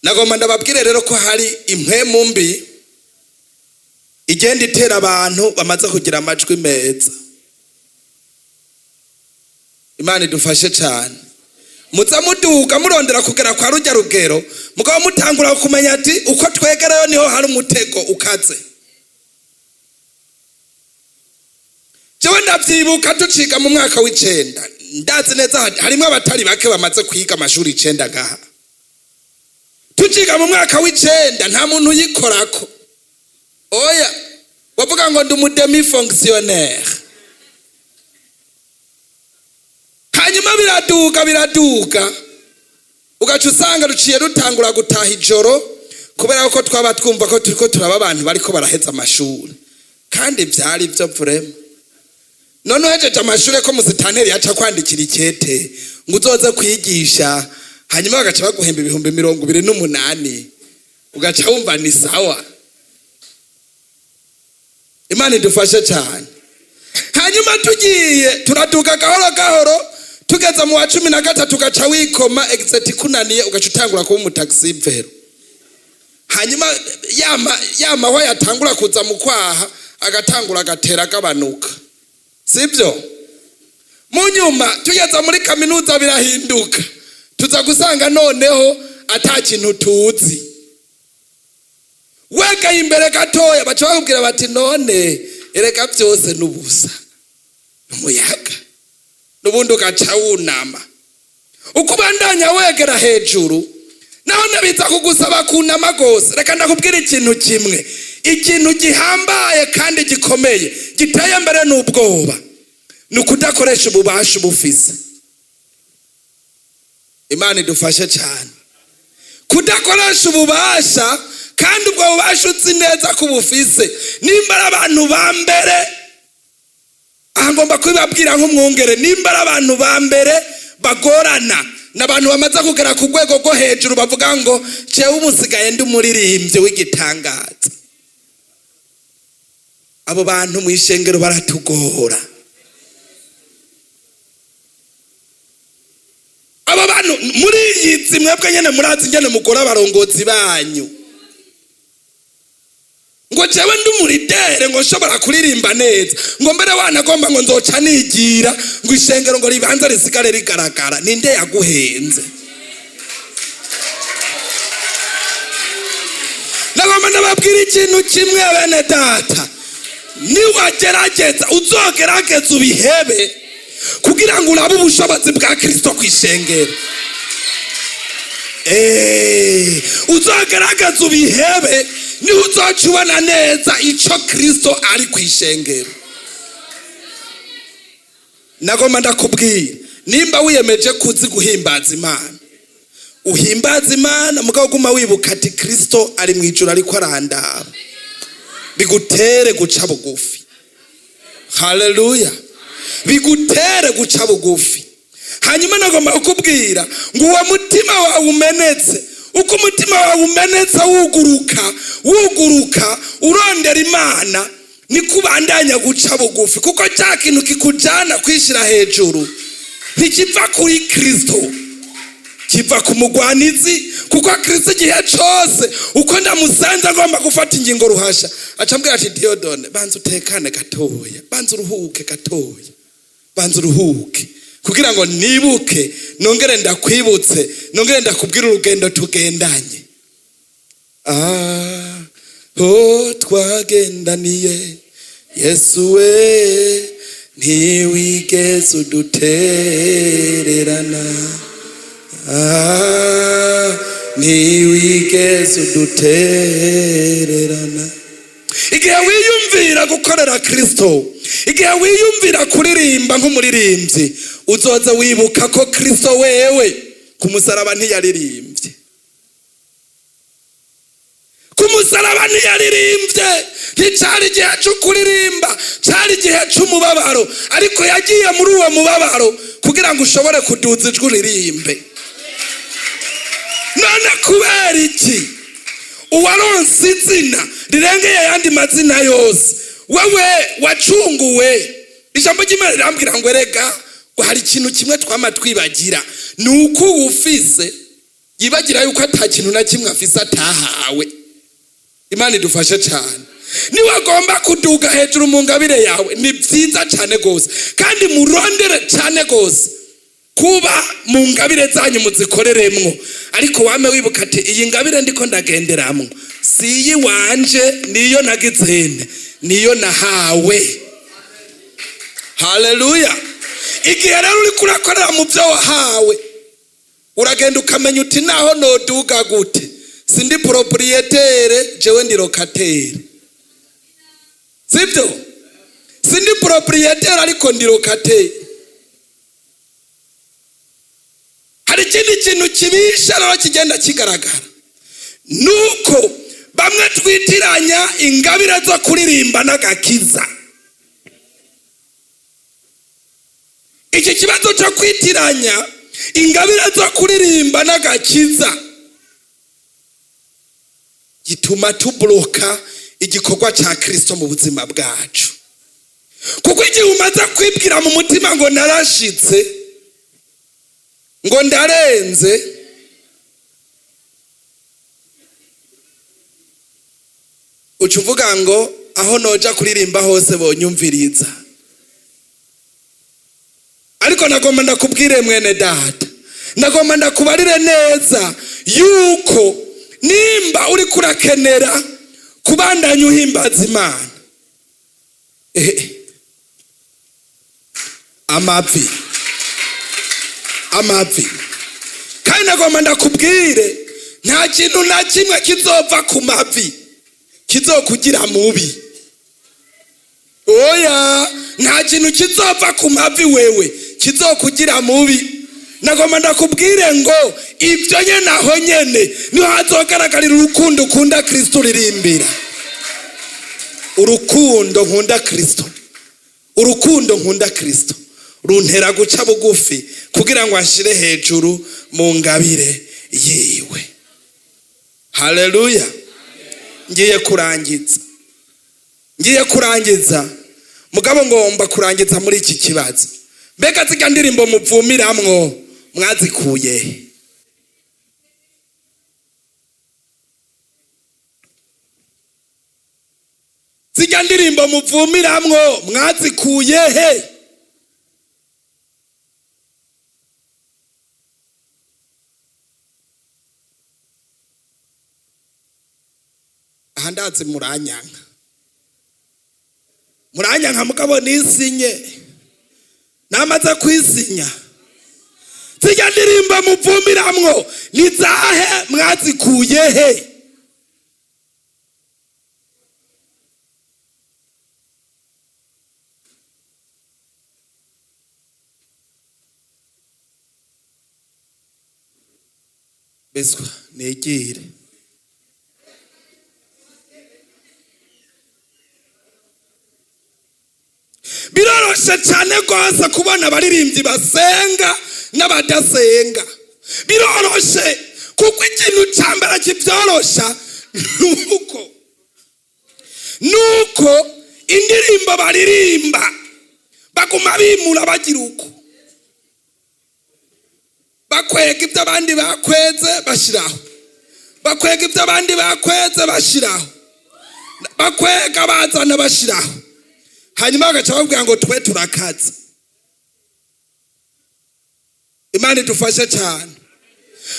Nagomba ndababwire rero ko hari impwemu mbi igenda itera abantu bamaze kugira amajwi meza. Imana idufashe cyane. Muza muduga murondera kugera kwa rujya rugero, mugabo mutangura kumenya ati uko twegerayo niho hari umutego ukaze. Jewe ndavyibuka tuciga mu mwaka w'icenda, ndazi neza harimwo abatari bake bamaze kwiga amashuri 9 ngaha. Tuciga mu mwaka w'icenda nta muntu uyikorako, oya, bavuga ngo ndi umudemi fonctionnaire. Hanyuma biraduga biraduga, ugaca usanga ruciye rutangura gutaha ijoro, kubera ko twaba twumva ko turiko turaba abantu bariko baraheza amashuri, kandi vyari vyo vraiment. None uhejeje amashuri ko musitanteri yaca kwandikira ikete ngo uzoze kwigisha, hanyuma bagaca baguhemba 28,000, ugaca wumva ni sawa. Imana idufashe cyane. Hanyuma tugiye turaduga gahoro gahoro, tugeze mu wa 13 ugaca wikoma exit ikunaniye, ugaca utangura kuba umutaxi vero. Hanyuma yama yatangura kuza mu kwaha, agatangura agatera agabanuka, sibyo? Mu nyuma tugeze muri kaminuza birahinduka, tuza gusanga noneho ata kintu tuzi. Wegaye imbere gatoya baca bakubwira bati none erega byose n'ubusa, n'umuyaga, n'ubundi ugaca wunama. Uko ubandanya wegera hejuru, none biza kugusaba kunama gose. Reka ndakubwira ikintu kimwe, ikintu gihambaye kandi gikomeye giteye mbere n'ubwoba, ni ukudakoresha ububasha ubufise. Imana idufashe cyane. Kudakoresha ububasha, kandi ubwo bubasha uzi neza ko ubufise. Nimba ari abantu ba mbere, aha ngomba kubibabwira nk'umwungere, nimba ari abantu ba mbere bagorana n'abantu bamaze kugera ku rwego rwo hejuru, bavuga ngo jewe umusigaye ndi umuririmbyi w'igitangaza. Abo bantu mu ishengero baratugora. Abo bantu muri iyi nzi mwebwe nyene murazi nyene mugora abarongozi banyu, ngo jewe ndi umuridere, ngo nshobora kuririmba neza, ngo mbere wanagomba ngo nzoca nigira ngo ishengero ngo ribanze risigare rigaragara. Ninde yaguhenze? Nagomba ndababwira ikintu kimwe bene data, niwagerageza uzogerageza ubihebe kugira ngo urabe ubushobozi bwa Kristo ku ishengero. Uzogerageza ubihebe, niho uzoca ubona neza ico Kristo ari ku ishengero. Nagomba ndakubwira, nimba wiyemeje kuzi guhimbaza Imana, uhimbaza Imana mugabo guma wibuka ati Kristo ari mu ijuru ariko arandaba, bigutere guca bugufi. Haleluya, bigutere guca bugufi. Hanyuma nagomba kukubwira ngo uwo mutima wawe umenetse, uko umutima wawe umenetse wuguruka wuguruka urondera Imana, niko ubandanya guca bugufi, kuko cya kintu kikujana kwishira hejuru ntikiva kuri Kristo, kiva ku mugwanizi. Kuko Kristo igihe cose uko ndamusanze agomba gufata ingingo ruhasha, aca ambwira ati Diodone, banza utekane gatoya, banza uruhuke gatoya, banza uruhuke, kugira ngo nibuke, nongere ndakwibutse, nongere ndakubwira urugendo tugendanye. Aho twagendaniye Yesu we, ntiwigeze udutererana. Ntiwigeze udutererana. Igihe wiyumvira gukorera Kristo, igihe wiyumvira kuririmba nk'umuririmbyi, uzoza wibuka ko Kristo wewe ku musaraba ntiyaririmbye. Ku musaraba ntiyaririmbye, nticyari igihe cyo kuririmba, cyari igihe cy'umubabaro, ariko yagiye muri uwo mubabaro kugira ngo ushobore kuduza ijwi uririmbe. None kubera iki uwaronse izina rirengeye ayandi mazina yose, wewe wacunguwe? Ijambo ry'Imana rirambwira ngo erega ngo hari ikintu kimwe twama twibagira, ni uko uwufise Yibagira yuko ata kintu na kimwe afise atahawe. Imana idufashe cyane. Niwagomba kuduga hejuru mu ngabire yawe, ni byiza cyane rwose, kandi murondere cyane rwose kuba mu ngabire zanyu muzikoreremwo, ariko wame wibuka ati: "Iyi ngabire ndiko ndagenderamwo si iyiwanje, niyo nagizene, niyo nahawe." Haleluya! Igihe rero uriko urakorera mu byo wahawe, uragenda ukamenya uti: "Naho noduga gute, sindi propriétaire, jewe ndi locataire." Sibyo? Sindi propriétaire, ariko ndi locataire. Hari ikindi kintu kibisha rero kigenda kigaragara, nuko bamwe twitiranya ingabire zo kuririmba n'agakiza. Iki kibazo cyo kwitiranya ingabire zo kuririmba n'agakiza gituma tubloka igikorwa cya Kirisito mu buzima bwacu, kuko igihe umaze kwibwira mu mutima ngo narashitse, ngo ndarenze, uca uvuga ngo aho noja kuririmba hose bonyumviriza. Ariko nagomba ndakubwire, mwene data, nagomba ndakubarire neza yuko nimba uri kurakenera kubandanya uhimbaza Imana, amavi, amavi. Kandi nagomba ndakubwire, nta kintu na kimwe kizova ku mavi kizokugira mubi. Oya, nta kintu kizova ku mavi wewe kizokugira mubi. Nagomba ndakubwire ngo ibyo nyene, aho nyene niho hazogaragarira urukundo ukunda Kristo uririmbira. Urukundo nkunda Kristo, urukundo nkunda Kristo runtera guca bugufi kugira ngo ashire hejuru mu ngabire yiwe. Haleluya! Ngiye kurangiza, ngiye kurangiza, mugabo ngomba kurangiza muri iki kibazo: mbega zirya ndirimbo muvumiramwo mwazikuye he? Zirya ndirimbo muvumiramwo mwazikuye he? Aha ndazi muranyanka, muranyanka, mugabo nisinye, namaze kwisinya. Zirya ndirimbo muvumiramwo ni zahe? Mwazikuye he? Beswa negere. Biroroshe cyane rwose kubona abaririmbyi basenga n'abadasenga. Biroroshe, kuko ikintu cya mbere kibyorosha nuko indirimbo baririmba baguma bimura, bagira uko bakwega ibyo abandi bakweze bashyiraho, bakwega ibyo abandi bakweze bashyiraho, bakwega bazana bashyiraho, hanyuma bagaca babwira ngo twe turakaze. Imana idufashe cyane.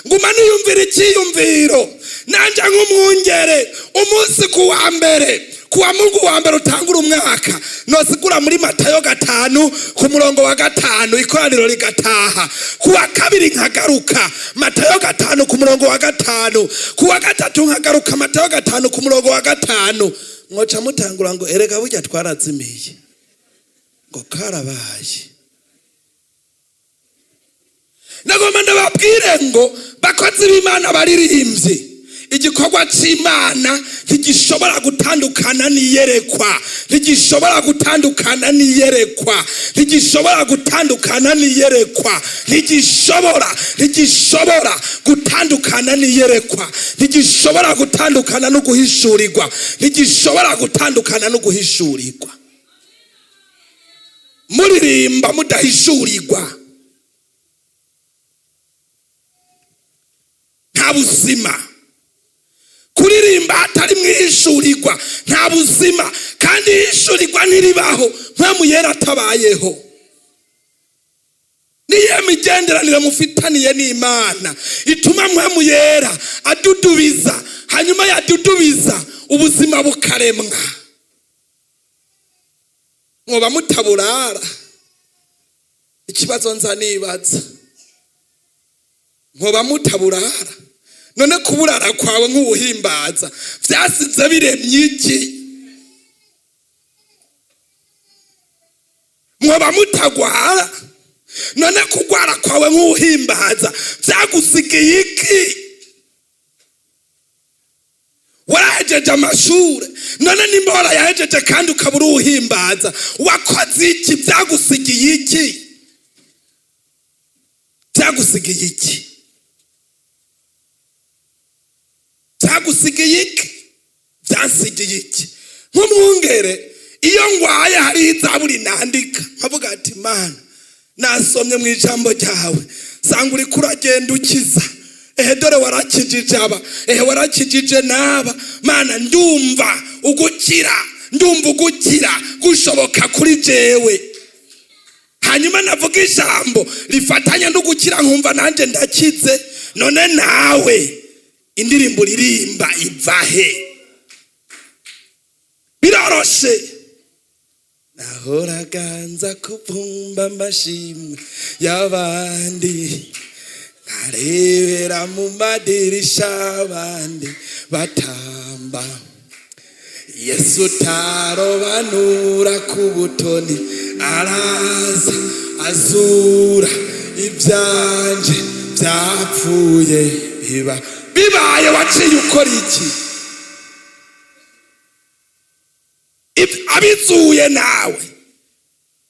Nguma niyumvira icyiyumviro nanjye nk'umwungere, umunsi ku wa mbere, ku wa Mungu wa mbere utangura umwaka, nosigura muri Matayo 5 ku murongo wa 5, ikoraniro rigataha. Ku wa kabiri nkagaruka Matayo 5 ku murongo wa 5. Ku wa gatatu nkagaruka Matayo 5 ku murongo wa 5. Mwoca mutangura ngo: "Erega burya twarazimiye," ngo karabaye. Nagomba ndababwire ngo bakozi b'Imana baririmbye, igikorwa cy'Imana ntigishobora gutandukana n'iyerekwa, ntigishobora gutandukana n'iyerekwa, ntigishobora gutandukana n'iyerekwa, ntigishobora, ntigishobora gutandukana n'iyerekwa, ntigishobora gutandukana no guhishurirwa, ntigishobora gutandukana no guhishurirwa. Muririmba mudahishurirwa, nta Nta buzima. Kuririmba hatari mwishurirwa nta buzima, kandi yishurirwa ntiribaho Mpwemu Yera atabayeho. Niyo migenderanire mufitaniye n'Imana ituma Mpwemu Yera adudubiza, hanyuma yadudubiza ubuzima bukaremwa. Mwoba mutaburara? Ikibazo nza nibaza, mwoba mutaburara? None kuburara kwawe nk'ubuhimbaza vyasize biremye iki? Mwoba mutagwara? None kugwara kwawe nk'uhimbaza vyagusigiye iki? Warahejeje amashure, none nimba warayahejeje kandi ukaba uri uwuhimbaza, wakoze iki? Vyagusigiye iki? Vyagusigiye iki? Vyagusigiye iki? Vyansigiye iki? Nk'umwungere, iyo ngwaye hariho izaburi nandika, nkavuga ati: "Mana, nasomye mu ijambo ryawe, sanga uriko uragenda ukiza. Ehe, dore warakijije aba, ehe, warakijije n'aba. Mana, ndumva ugukira, ndumva ugukira gushoboka kuri jewe." Hanyuma navuga ijambo rifatanya no gukira, nkumva nanjye ndakize. None nawe indirimbo uririmba ivahe? Biroroshe. Nahoraga nza kuvumba amashimwe y'abandi, nkarebera mu madirisha abandi batamba. Yesu tarobanura ku butoni araza azura ibyanje byapfuye biba bibaye. Waciye ukora iki? Abizuye nawe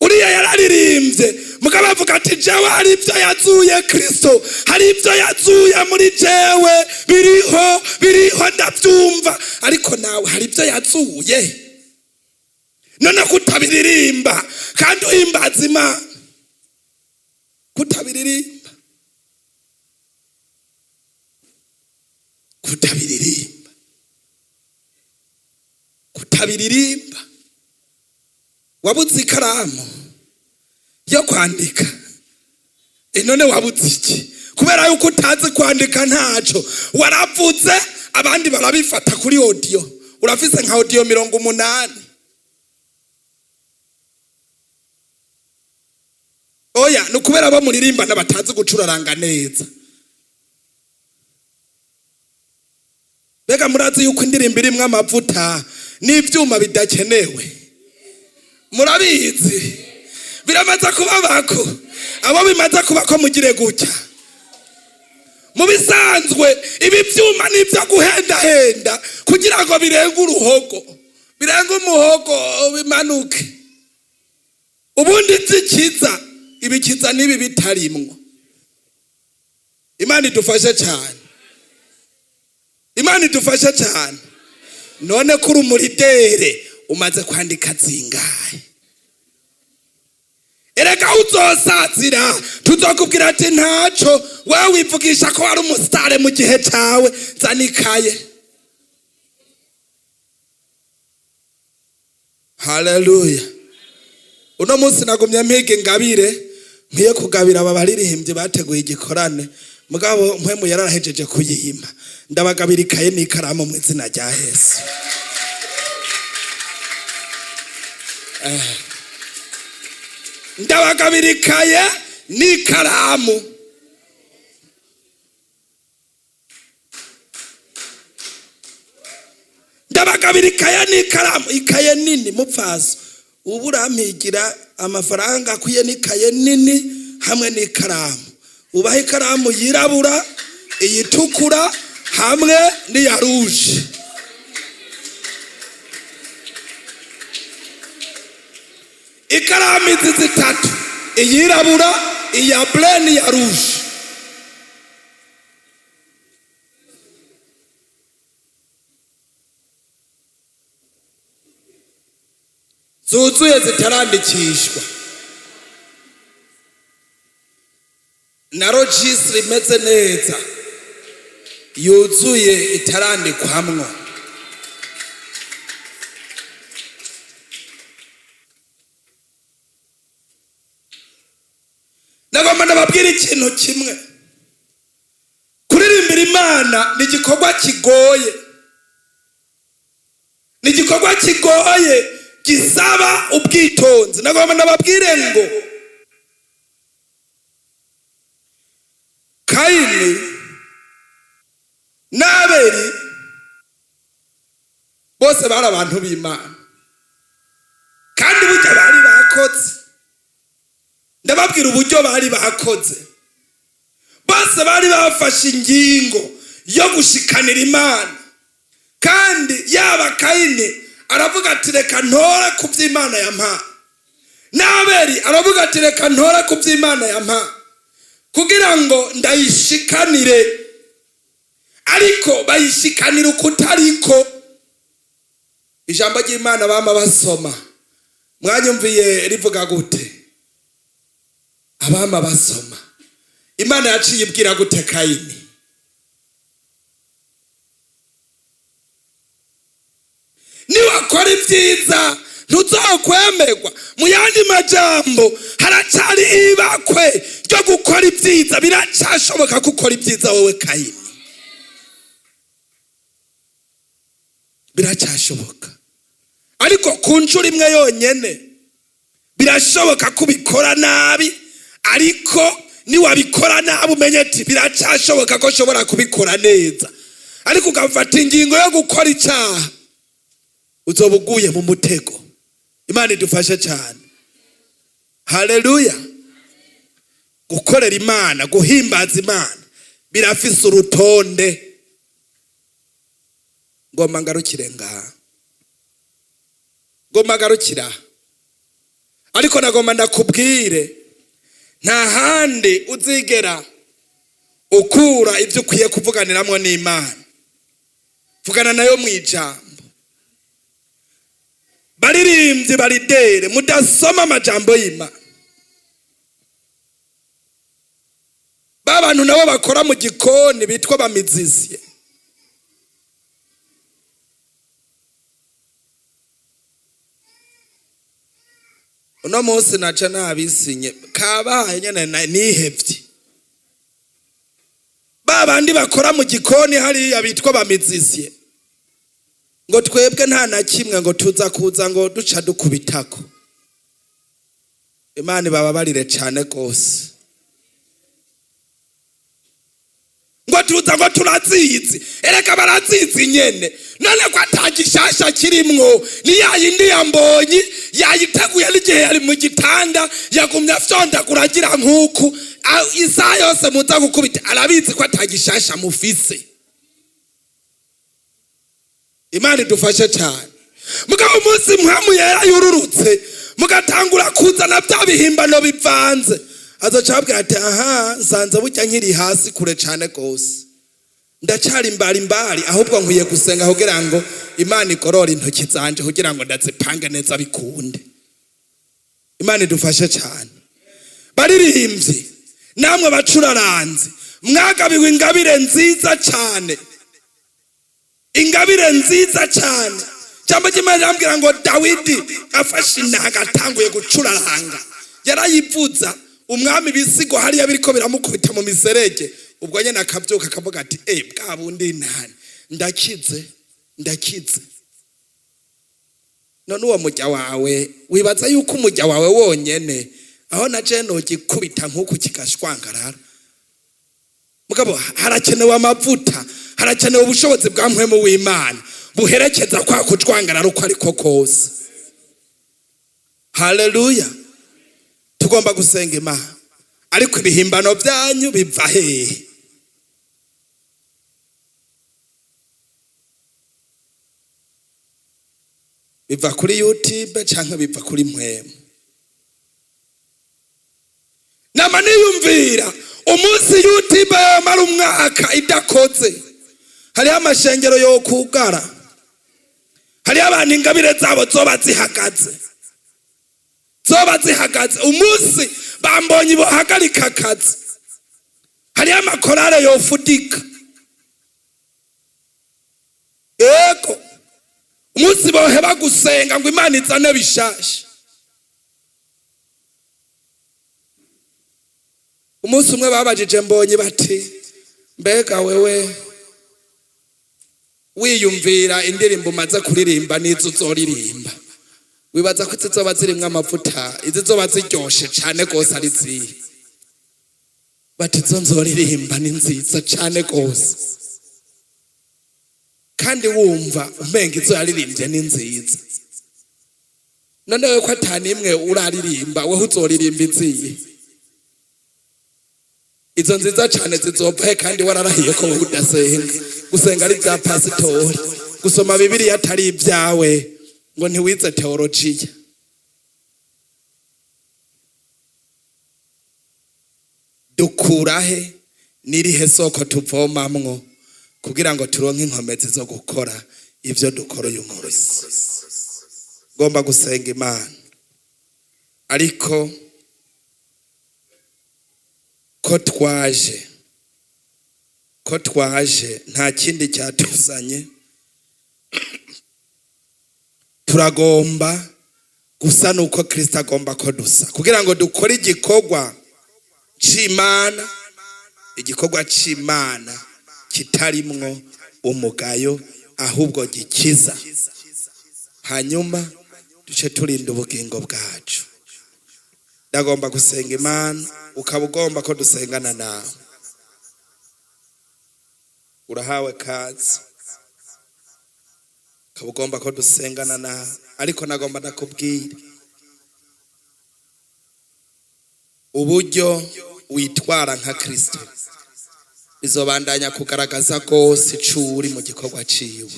uriya yararirimbye, mugabo avuga ati: "Jewe hari ibyo yazuye Kristo, hari ibyo yazuye muri jewe, biriho, biriho, ndabyumva." Ariko nawe hari ibyo yazuye? None kutabiririmba kandi uhimbaza Imana? Kutabiririmba, kutabiririmba, kutabiririmba? Wabuze ikaramu yo kwandika? None wabuze iki? Kubera yuko utazi kwandika, ntaco waravuze, abandi barabifata kuri audio. Urafise nka audio 80. Oya, ni ukubera abo muririmbana batazi gucuraranga neza. Mbega murazi yuko indirimbo irimwo amavuta n'ivyuma bidakenewe? Murabizi? Biramaze kubabako? Abo bimaze kubako mugire gutya. Mu bisanzwe ibi byuma ni ibyo guhendahenda kugira ngo birenge uruhogo, birenge umuhogo, bimanuke. Ubundi zikiza ibikiza n'ibi bitarimwo. Imana idufashe cyane, Imana idufashe cyane. None kuri umuridere umaze kwandika zingahe? Erega uzosazira tuzokubwira ati: "Ntaco, wewe wivugisha ko wari umusitare mu gihe cawe, zana ikaye." Haleluya! Uno munsi nagumye mpiga ingabire nkwiye kugabira aba baririmbyi bateguye igikorane, mugabo Mpwemu yararahejeje kuyihima. Ndabagabira ikaye n'ikaramu mu izina rya Yesu. Ndabagabira ikaye n'ikaramu. Ndabagabira ikaye n'ikaramu, ikaye nini. Mupfaso, ubu urampigira amafaranga akwiye n'ikaye nini hamwe n'ikaramu. Ubaha ikaramu yirabura, iyitukura hamwe n'iya rouge. Ikaramu izi zitatu, iyirabura, iya bleu n'iya rouge. Zuzuye, zitarandikishwa, na registre imeze neza. Yuzuye itarandikwamwo. Nagomba ndababwira ikintu kimwe: kuririmbira Imana ni igikorwa kigoye, ni igikorwa kigoye gisaba ubwitonzi. Nagomba ndababwire ngo Kayini n'Abeli bose bari abantu b'Imana, kandi burya bari bakoze. Ndababwira uburyo bari bakoze: bose bari bafashe ingingo yo gushikanira Imana. Kandi yaba Kayini aravuga ati: "Reka ntore ku by'Imana yampaye," n'Abeli aravuga ati: "Reka ntore ku by'Imana yampaye kugira ngo ndayishikanire." Ariko bayishikanira ukutariko. Ijambo ry'Imana bama basoma, mwanyumviye rivuga gute? Abama basoma, Imana yaciye ibwira gute Kayini? "Niwakora ibyiza ntuzokwemerwa." Mu yandi majambo, haracari ibakwe ryo gukora ibyiza. Biracashoboka ko ukora ibyiza wowe Kayini, biracyashoboka. Ariko ku nshuro imwe yonyene birashoboka ko ubikora nabi. Ariko niwabikora nabi, umenye ati biracashoboka ko ushobora kubikora neza. Ariko ugafata ingingo yo gukora icyaha, uzoba uguye mu mutego. Imana idufashe cyane. Haleluya! Gukorera Imana, guhimbaza Imana birafise urutonde. Ngomba ngarukire ngaha, ngomba ngarukira. Ariko nagomba ndakubwire, nta handi uzigera ukura ibyo ukwiye kuvuganiramwo n'Imana. Vugana nayo mu ijambo. Baririmbyi, baridere, mudasoma amajambo y'Imana, ba bantu nabo bakora mu gikoni bitwa bamizisiye, uno munsi naca nabisinye, kabaye nyene nihevye. Ba bandi bakora mu gikoni hariya bitwa bamizisiye, ngo twebwe nta na kimwe, ngo tuza kuza ngo duca dukubitako. Imana ibababarire cyane rwose. Ngo tuza ngo turazizi. Ereka barazizi nyene. None ko atagishasha kirimwo? Ni ya yindi yambonye yayiteguye n'igihe yari mu gitanda, yagumye afyondagura agira nk'uku. Isaha yose muza gukubita, arabizi ko atagishasha mufise. Imana idufashe cyane. Mugabo umunsi Mpwemu Yera yururutse, mugatangura kuzana bya bihimbano bivanze, azoca ababwira ati: "Aha nsanze burya nkiri hasi kure cyane rwose, ndacyari imbari imbari. Ahubwo nkwiye gusenga kugira ngo Imana igorore intoki zanje, kugira ngo ndazipange neza bikunde." Imana idufashe cyane. Baririmbyi namwe bacuraranzi, mwagabiwe ingabire nziza cyane, ingabire nziza cyane. Ijambo ry'Imana rirambwira ngo Dawidi afashe inanga atanguye gucuraranga, yarayivuza. Umwami ibisigo hariya biriko biramukubita mu miserege, ubwo nyene akavyuka akavuga ati: "Eh, bwa bundi nani, ndakize, ndakize." None uwo mujya wawe, wibaza yuko umujya wawe wonyene aho na je nogikubita nk'uku kigashwangarara? Mugabo harakenewe amavuta, harakenewe ubushobozi bwa Mpwemu w'Imana buherekeza kwa kucwangarara uko ariko kose. Haleluya! Tugomba gusenga Imana. Ariko ibihimbano byanyu biva hehe? Biva kuri YouTube canke biva kuri Mpwemu? Nama niyumvira umunsi YouTube yamara umwaka idakoze, hariho amashengero yokugara, hariho abantu ingabire zabo zoba zihagaze, zoba zihagaze. Umunsi bambonye bohagarika akazi, hariho amakorale yofudika. Ntuheba gusenga ngo Imana izane bishasha. Umunsi umwe babajije Mbonyi bati: "Mbega wewe, wiyumvira indirimbo umaze kuririmba n'izo uzoririmba, wibaza ko izizoba zirimwo amavuta, izizoba ziryoshe cane gose ari zihe?" Bati: "Izo nzoririmba ni nziza cane gose." Kandi wumva umenga izo yaririmbye ni nziza. None wewe ko atanimwe uraririmba, wewe uzoririmba izihe? Izo nziza cane zizopfa he, kandi wararahiye ko wowe udasenga, gusenga ari bya pasitori, gusoma Bibiliya atari ibyawe, ngo ntiwize teolojiya? Dukurahe, n'irihe soko tuvomamwo kugira ngo turonke inkomezi zo gukora ivyo dukora uyu munsi? Ngomba gusenga Imana, ariko ko twaje nta kindi cyatuzanye, turagomba gusa nuko Kristo agomba ko dusa, kugira ngo dukore igikorwa c'Imana, igikorwa c'Imana kitarimwo umugayo, ahubwo gikiza, hanyuma duce turinda ubugingo bwacu. Ndagomba gusenga Imana. Ukaba ugomba ko dusengana nawe, urahawe kazi. Ukaba ugomba ko dusengana nawe, ariko nagomba ndakubwira: uburyo witwara nka Kristo bizobandanya kugaragaza rwose ico uri mu gikorwa ciwe.